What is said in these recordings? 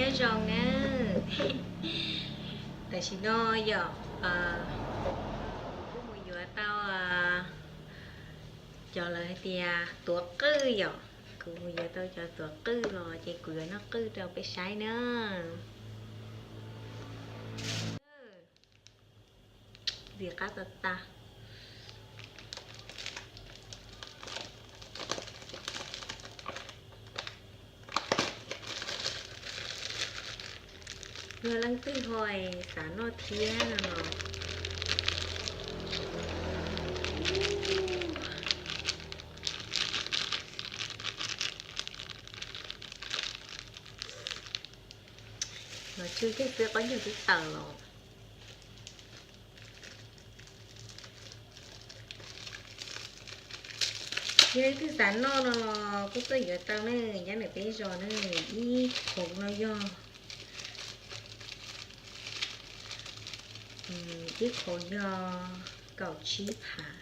Nyob zoo na. Tam sim no yog kuv kuj mus yuav tau cov lawv hais tias tuav qwj yom. Kuv mus yuav tau cov tuav qwj los ces kuv yuav noj qwj rau peb saib na. Ntxim qab tas tas. Yog leej twg ho xav noj thiab no los, los tsw thiab xwb, qaub ncaug twb tawm los. Yog leej twg xav noj no los kuj tuaj yuav tau ne, nyob ntawm peb zos ne. Ib khoov no yog, ib khoov yog kaum tsib phav.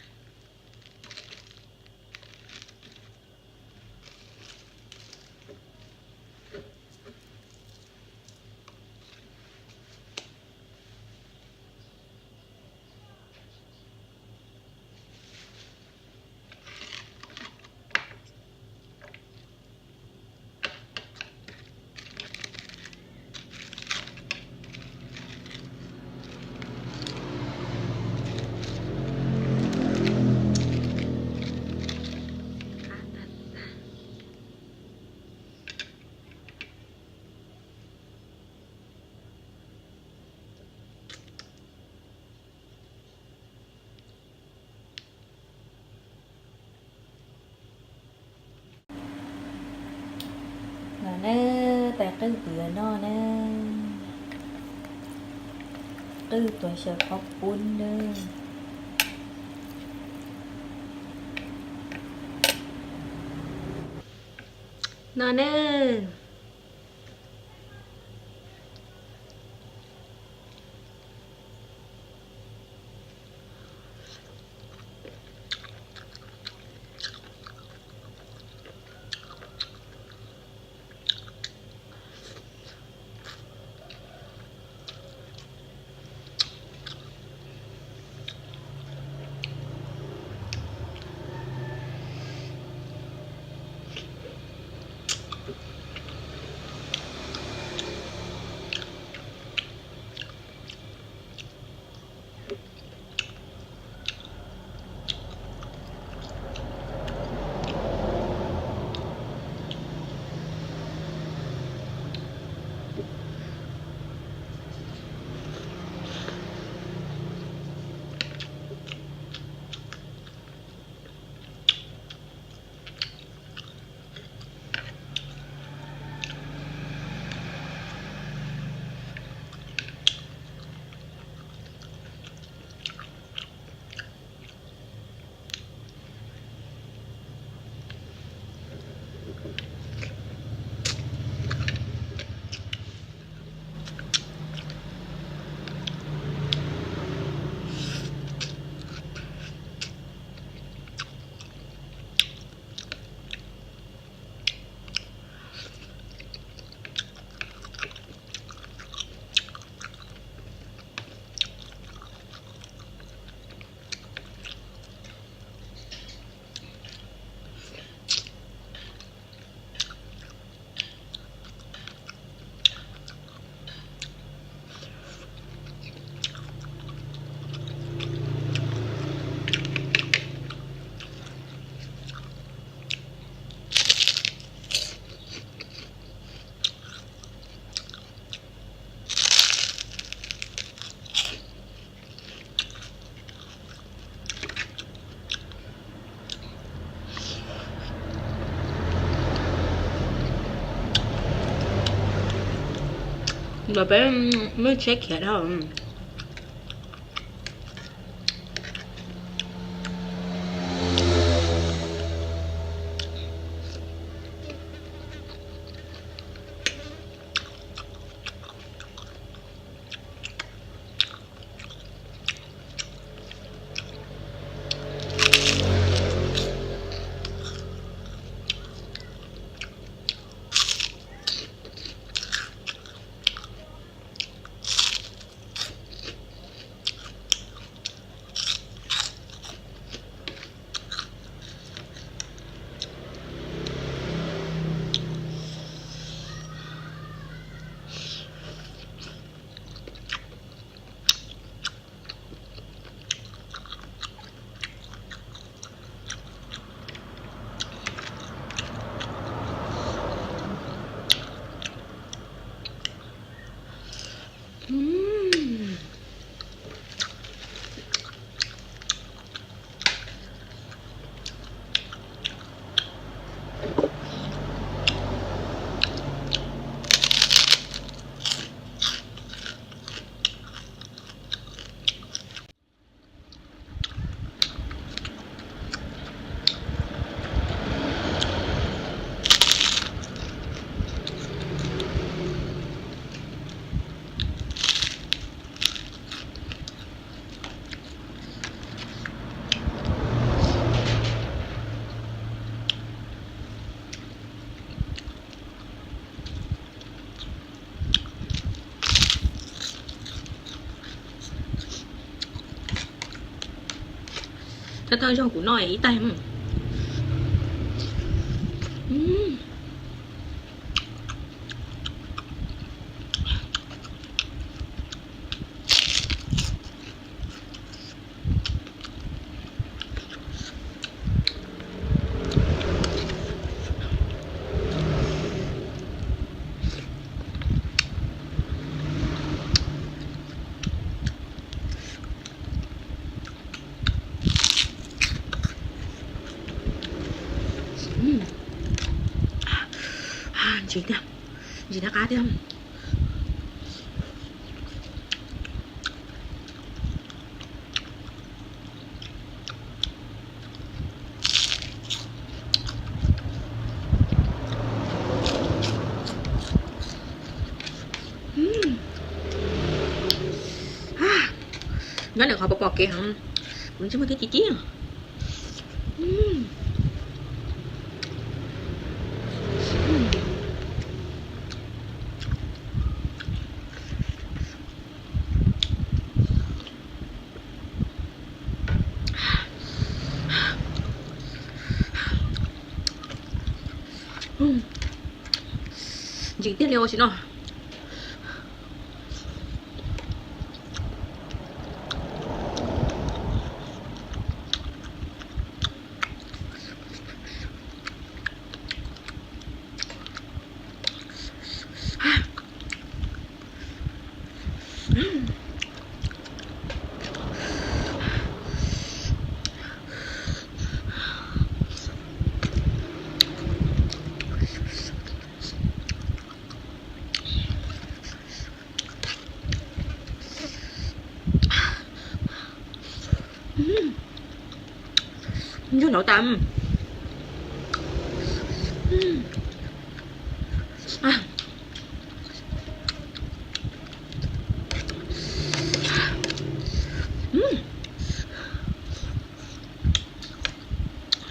Los na, tais qwj kuv yuav noj na, qwj tuav xyaw qaub pub na. No na. Los peb muab tsheb khiav dhau. Tau zaug kuv noj ib taig. Ntsim tiag, ntsim qab qab tiag. Nyob ntawm qhov pom pom kev heev, kuv ntsej muag thiab ci cib. Ntsim tiag li ua si no. Ntsuag nrov tas.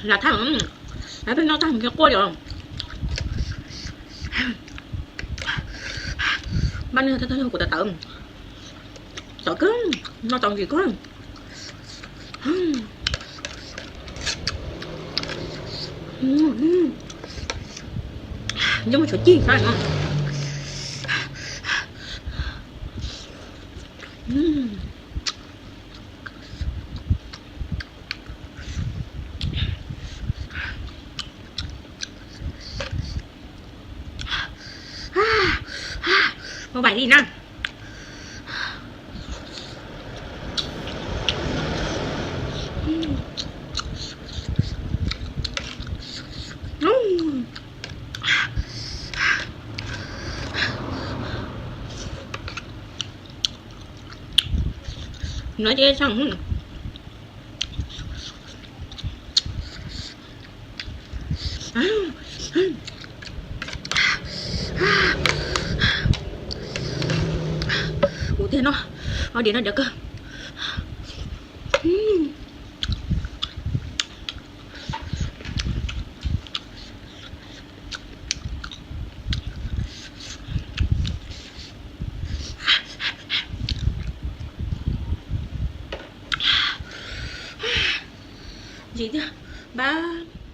Lam thaj, peb noj tag kiag quaj li os. Npaj neg tag tag kuv tawv tawv, txawv kawg, noj tau ntsim kawg. Ntsej muag tshuav cig xwb. Ua vais li na. Nói chứ sao. Ua tiag no, ua diav no dev kawg. Ntsim tiag, npab